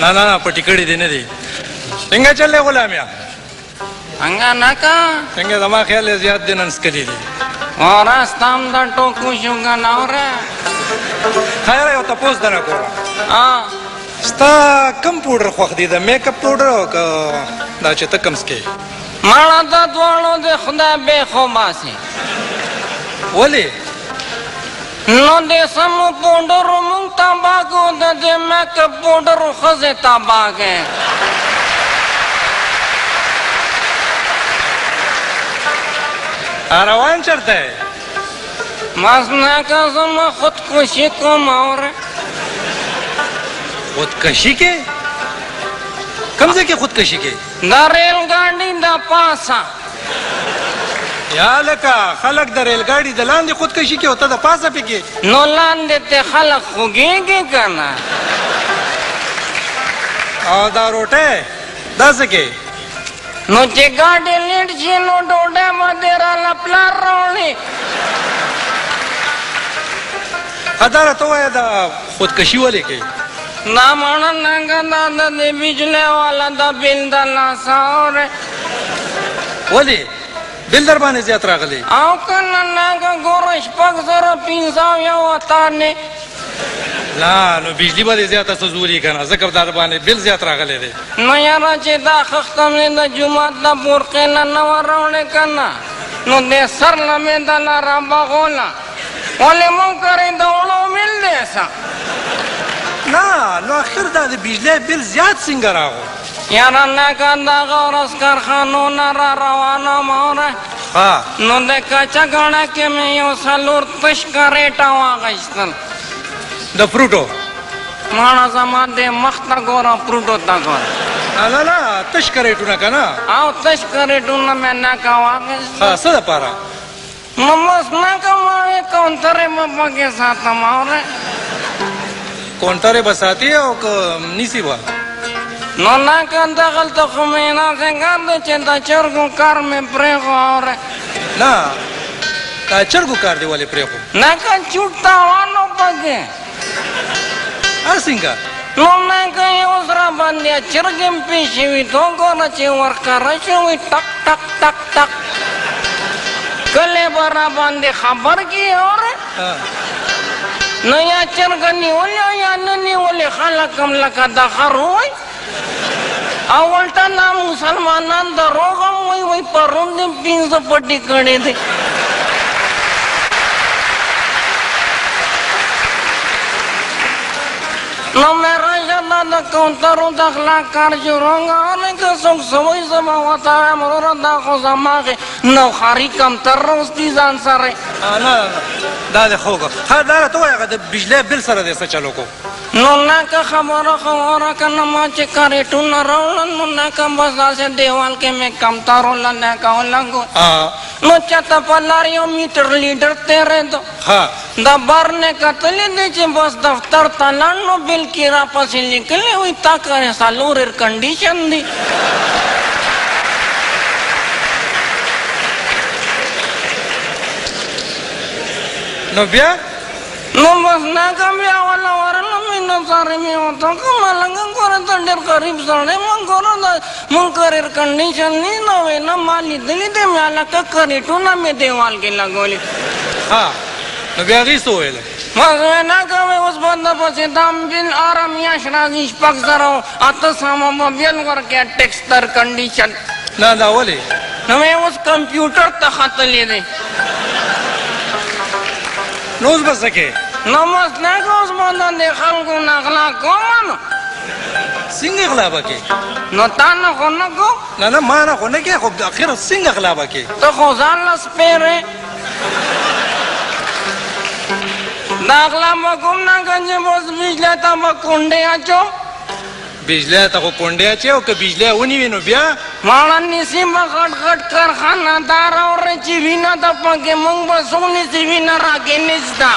نه نه نه پټې کړې دي نه دي. څنګه چل دی غلامیا؟ څنګه نه کا؟ څنګه زما خیال دی زیات دې نن څکلي دي. وره ستا هم د ټوکو شو که نه وره؟ خیر یو تپوس درنه کوم. ستا کوم پوډر خوښ دی، د میک اپ پوډر او که دا چې ته کوم څکې؟ مړه د دواړو د خدای بېخ وباسي. ولې؟ نو د سمو پوډرو مونږ تباه کړو، د دې میک اپ پوډرو ښځې تباه کړې. روان چېرته یې؟ بس نه که زه خودکشي کوم اوره. خودکشي کې؟ کوم ځای کې خودکشي کې؟ د ریل ګاډي د پاسه. یا لکه خلک د ریل ګاډي د لاندې خودکشي کوي او ته د پاسه پې کې؟ نو لاندې ته خلک خوږېږي که نه. او دا روټۍ دا څه کې؟ نو چې ګاډي لیټ شي نو ډوډۍ به دې راله پلار راوړي. ښه دا راته ووایه دا خودکشي ولې کوي؟ دا مړه ننګه دا د دې بجلۍ والا د بل د لاسه اورې. ولې؟ بل در باندې زیات راغلی؟ او که نه ننګه ګوره 6075 وتانې. نه نو بجلي به دې زیاته سوځولي که نه، ځکه در باندې بل زیات راغلی دی. نو یاره چې دا خښته مې د جومات د بورقې نه نه وه راوړې که نه، نو دې سر له مې دله رابغوله. ولې مونږ کرې د وړو مل دی څه؟ نه نو اخر دا د بجلۍ بل زیات څنګه راغو؟ یاره نه که دغه ورځ کارخانو نه را روانه وم اوره، نو د کچه ګڼه کې مې یو 4 تش کرېټه واخیستل د فروټو. ماڼه زما دې مخ ته ګوره، فروټو ته ګوره. نه نه تش کرېټونه که نه؟ او تش کرېټونه مې نه که واخیستل. ښه څه دپاره؟ نو بس نه که ما وې کونترې به پکې ساتم اوره. کونترې به ساتې او که نیسي به؟ نو نه که دغلته خو مې داسې کار دی چې د چرګو کار مې پرېښو اوره. نه دا چرګو کار دې ولې پرېښو؟ نه که چوټ تاوان و پکې. هر څنګه؟ نو نه که یو سره باندې چرګې هم پېښې وي، ته وګوره چې ورښکاره شوي ټک ټک ټک ټک، کلی به را باندې خبر کړي اوره. نو یا چرګه نیولې او یا نه نیولې، خلک هم لکه د خر ووایي. او الټه دا مسلمانان دروغ هم وایي، وایي پرون دې 5 پټې کړې دي. نو مې راشه دا د کوترو د غلا کار شروع کړ. که څوک څه وایي زه به ورته وایم وروره دا خو زما نوخاري کمتر راوستي ځان سره. نه دا دې ښه وکړه. ښه دا راته ووایه هغه د بجلۍ بل سره دې څه چل وکړو؟ نو نه که خبره خو وره که نه، ما چې کرېټونه راوړل نو نه که بس داسې دیوال کې مې کمترو له نه که ولګو. نو چاته په لار یو میټر لیډر تېرېدو، د بار نه کتلې دی چې بس دفتر ته لاړ، نو بل کې راپسې لیکلی وي تا کرې 4 ایر کنډیشن دی. نو بیا؟ نو بس نه که بیا وله ورغلم مې نو سارې مې ورته وکړه، ملنګه ګوره ته ډېر غریب سړی مه ګوره دا مونږ کر ایر کنډیشن نه نو ویې نه ما لیدلي دی مې هلکه کرېټونه مې دیوال کې لګولي. نو بیا هغې څه وویل؟ بس ویې نه که وایي اوس به درپسې دا بل هره میاشت راځي 6800 به بل ورکړې ټیکس تر کنډیشن. نه دا ولې؟ نو وایي اوس کمپیوټر ته ختلی دی. نو اوس به څه کوې؟ نو بس نه که اوس به د دې خلکو نه غلا کوم. نو څنګه غلا به کوې؟ نو تا نه خو نه کوم. نه نه ما نه خو نه کوې، خو اخر څنګه غلا به کوې؟ ته خو ځان له سپېرې. دا غلا به کوم نه که چې بس بجلی ته به کونډې اچوم. بجلی ته خو کونډې اچوې، او که بجلی ونیوي نو بیا؟ ماړه نیسي به غټ غټ کارخانه دار اورې چې وینه ده پکې، موږ به څوک نیسي وینه راکې نشته.